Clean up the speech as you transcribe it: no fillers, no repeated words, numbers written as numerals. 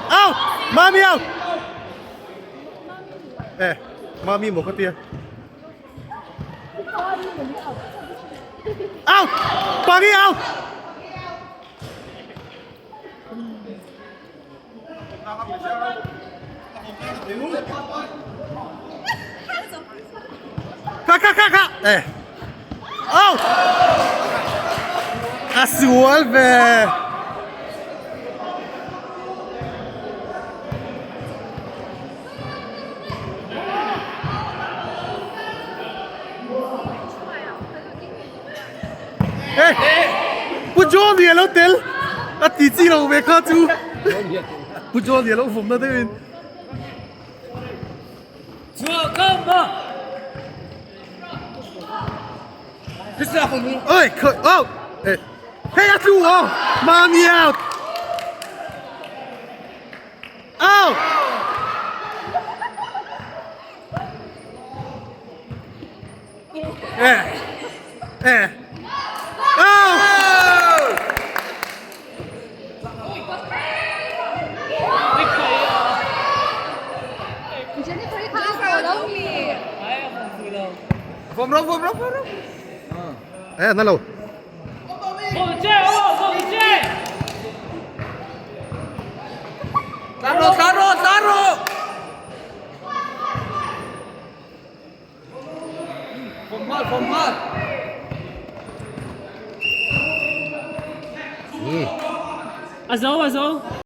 Out! Mami out! Eh, mami maw ka tia. Out! Pangi out! Kha kha kha kha! Eh. Out! A sual ve! Hey! Pu John hi a lo tel! A ti chi lo ve kha chu! Pu John hi a lo vawm na deuh in. Oi! Out! Hey a tlu aw! Mami out! Out! Eh! Eh! Out! Eh, na lo. A zo a zo.